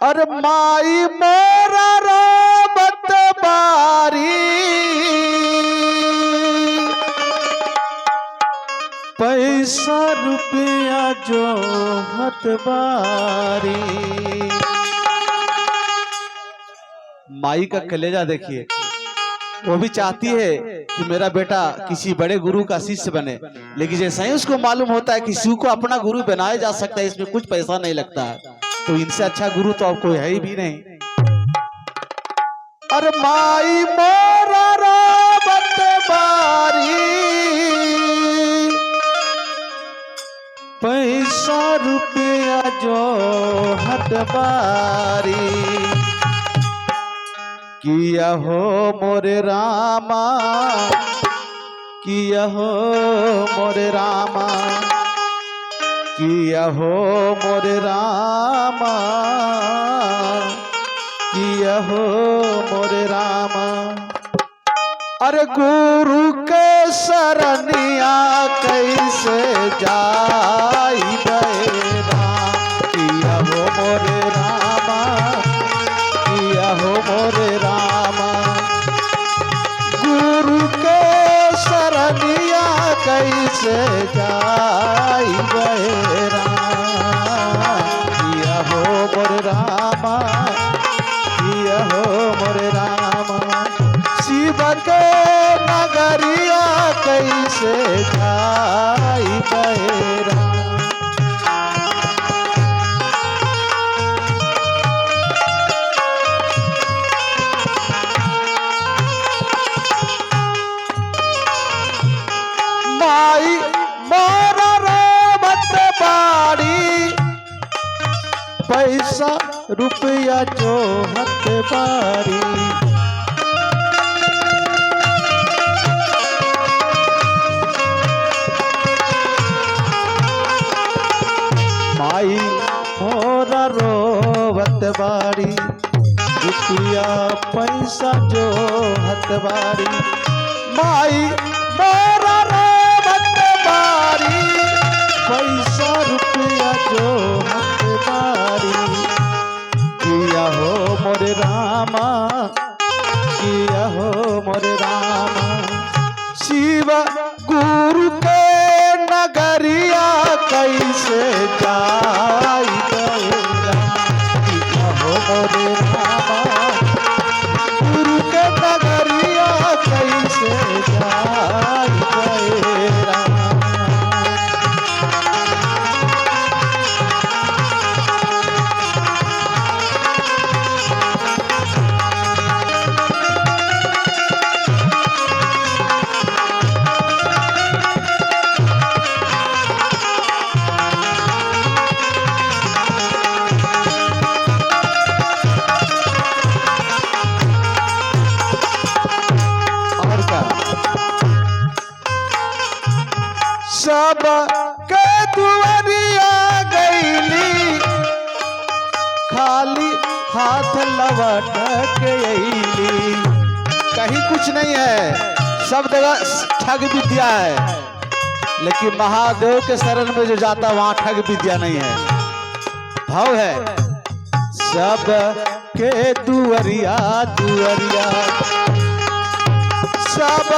अरे माई मोरा रोबत बारी, पैसा रुपया जो हत बारी। माई का कलेजा देखिए, वो भी चाहती है कि मेरा बेटा किसी बड़े गुरु का शिष्य बने, लेकिन जैसा ही उसको मालूम होता है कि शिव को अपना गुरु बनाया जा सकता है, इसमें कुछ पैसा नहीं लगता है, तो इनसे अच्छा गुरु तो अब कोई है ही भी नहीं। अरे माई मोरा रोबत बारी, पैसा रुपया जो हत बारी। किया हो मोरे रामा, किया हो मोरे रामा, किया हो मोरे रामा, किया हो मोरे रामा। अरे गुरु के शरणिया कैसे जाई बहरा, किया हो मोरे रामा, किया हो मोरे रामा। गुरु के शरणिया कैसे जाई बहरा, किया हो मोरे रामा, किया हो मोरे रामा। शिव के नगरिया कैसे जाई बहरा। माई मोरा रोबत बाड़ी, पैसा रुपया जो हत बारी। माई मोरा रोवत बारी, रुपया पैसा जो हत बारी। माई मोरा रोबत बारी, पैसा रुपया जो हत बारी। किया हो मोरे रामा, किया हो मोरे रामा। शिव गुरु के नगरिया कैसे जाई बहरा, किया हो मोरे रामा, गुरु के नगरिया कैसे जाई बहरा। और का सब के दुआरिया गईली, खाली हाथ लौट के अइली। कहीं कुछ नहीं है, सब जगह ठग विद्या है, लेकिन महादेव के शरण में जो जाता वहां ठग विद्या नहीं है। भाव है सब के दुआरिया दुआरिया, सब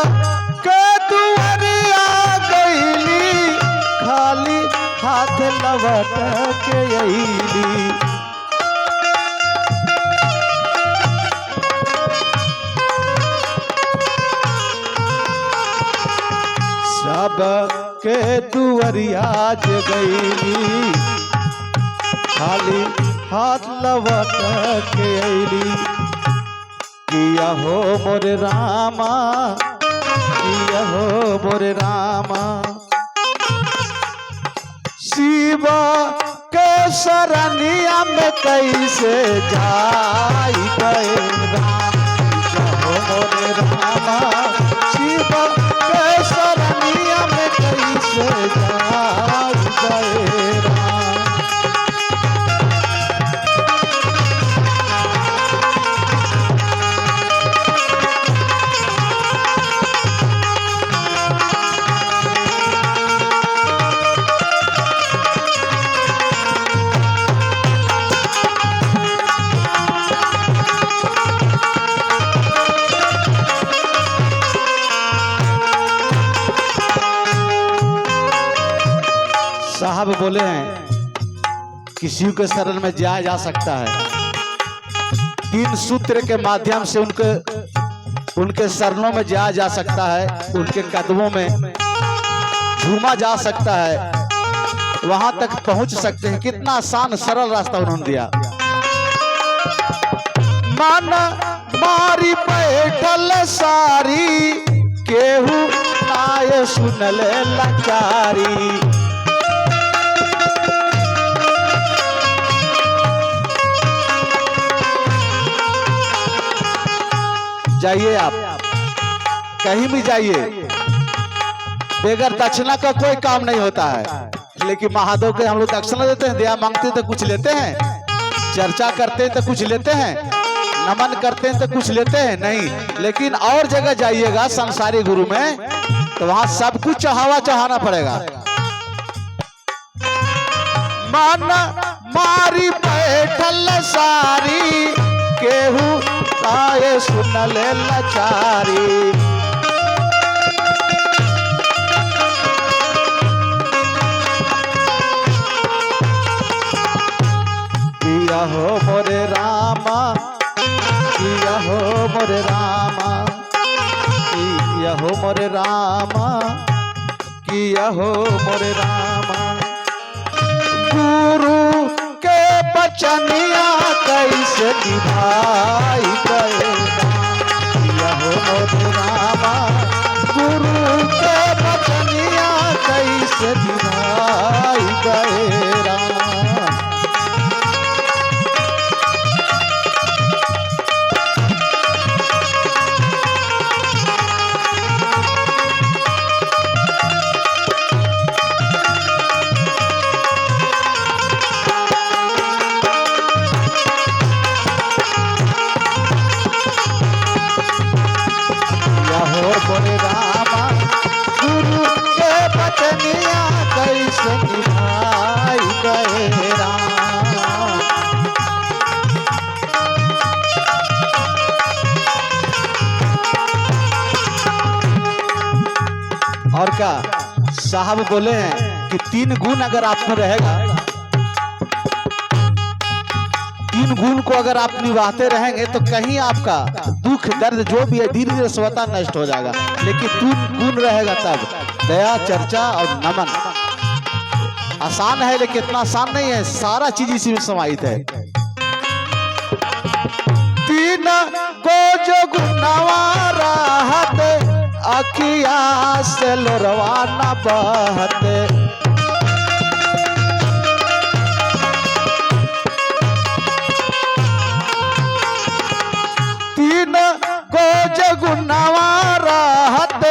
के दुआरिया गईली, खाली हाथ लौट के अइली। सब के दुआरिया जे गईली, खाली हाथ लौट के अइली। किया हो मोरे रामा, किया हो मोरे रामा। शिव के शरणिया में कैसे जाई बहरा, किया हो मोरे रामा, शिव के शरणिया में कैसे जाई बहरा। साहब बोले हैं कि शिव के शरण में जाया जा सकता है। 3 सूत्र के माध्यम से उनके उनके शरणों में जाया जा सकता है, उनके कदमों में झूमा जा सकता है, वहां तक पहुंच सकते हैं। कितना आसान सरल रास्ता उन्होंने दिया। मन मारी बैठल सारी, केहू नाय सुनले लाचारी। जाइए आप कहीं भी जाइए, बगैर दक्षिणा का कोई काम नहीं होता है। लेकिन महादेव के हम लोग दक्षिणा देते हैं, दया मांगते हैं तो कुछ लेते हैं, चर्चा करते हैं तो कुछ लेते हैं, नमन करते हैं तो कुछ लेते हैं नहीं। लेकिन और जगह जाइएगा संसारी गुरु में तो वहां सब कुछ चढ़ावा चढ़ाना पड़ेगा। मन मारी बैठल सारी, केहू आए सुनले लाचारी। किया हो मोरे रामा, किया हो मोरे रामा, किया हो मोरे रामा, किया हो मोरे रामा। गुरु के बचनिया कैसे निभाई गए, किया हो मोरे रामा। गुरु के बचनिया कैसे निभाई गए राम। हो रामा, गुरु के बचनिया कैसे निभाई गए राम। और क्या साहब बोले हैं कि 3 गुण अगर आप में रहेगा, 3 गुण को अगर आप निभाते रहेंगे तो कहीं आपका दुख दर्द जो भी है धीरे धीरे स्वतः नष्ट हो जाएगा। लेकिन 3 गुण रहेगा तब, दया, चर्चा और नमन। आसान है लेकिन इतना आसान नहीं है, सारा चीज इसी में समाहित है। 3 को जो गुणवा रहत, अखिया से लोरवा न बहते। 3 को जगुनवा रहत,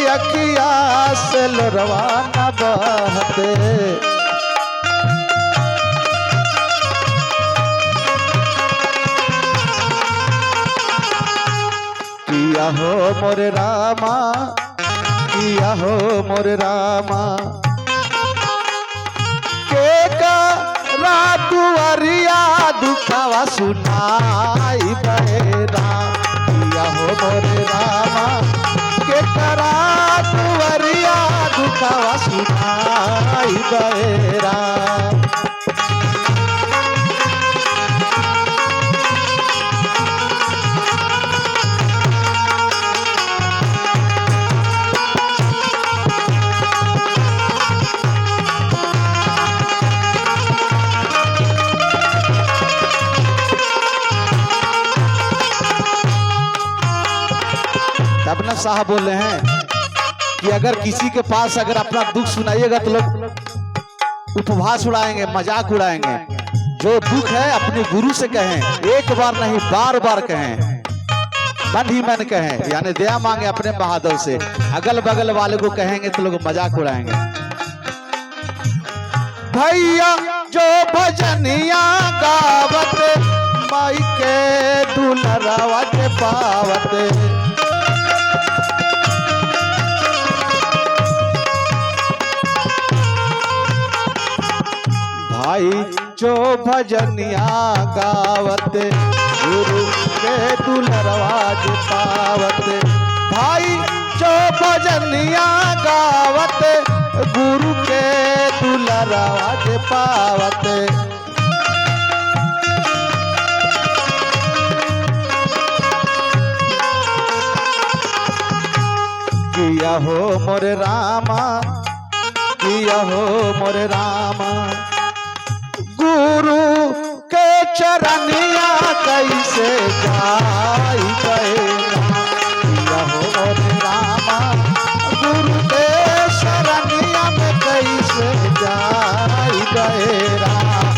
अखिया से लोरवा न बहते। किया हो मोरे रामा, किया हो मोरे रामा। के करा दुआरिया दुखावा सुनाई बहेरा, किया हो मोरे रामा। के करा दुआरिया दुखावा सुनाई बहेरा। तब ना साहब बोल रहे हैं कि अगर किसी के पास अगर अपना दुख सुनाइएगा तो लोग उपहास उड़ाएंगे, मजाक उड़ाएंगे। जो दुख है अपने गुरु से कहें, एक बार नहीं बार बार कहें, मन ही मन कहें, यानी दया मांगे अपने महादेव से। अगल बगल वाले को कहेंगे तो लोग मजाक उड़ाएंगे। भैया जो भजनिया गावत, माई के दुलरवा के पावत। भाई जो भजनिया गावत, गुरु के दुलरवाज पावत। भाई जो भजनिया गावत, गुरु के दुलरवा जे पावत। किया हो मोरे रामा, किया हो मोरे रामा, गुरु के चरनिया कैसे जाई गए। किया हो मोरे रामा, गुरु के शरणिया में कैसे जाई गए। राम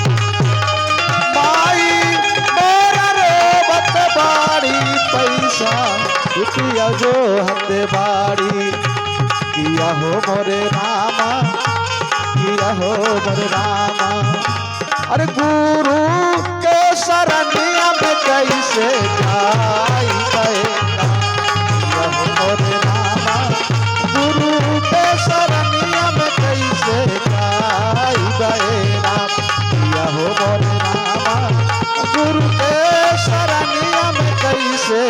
माई मोरा रोवत बाड़ी, पैसा रुपया जो हत बाड़ी। किया हो मोरे रामा, किया हो मोरे रामा, अरे गुरु के शरणिया में कैसे जाई गए। किया हो मोरे रामा, गुरु के शरणिया में कैसे जाई गए। राम किया हो मोरे रामा, गुरु के शरणिया में कैसे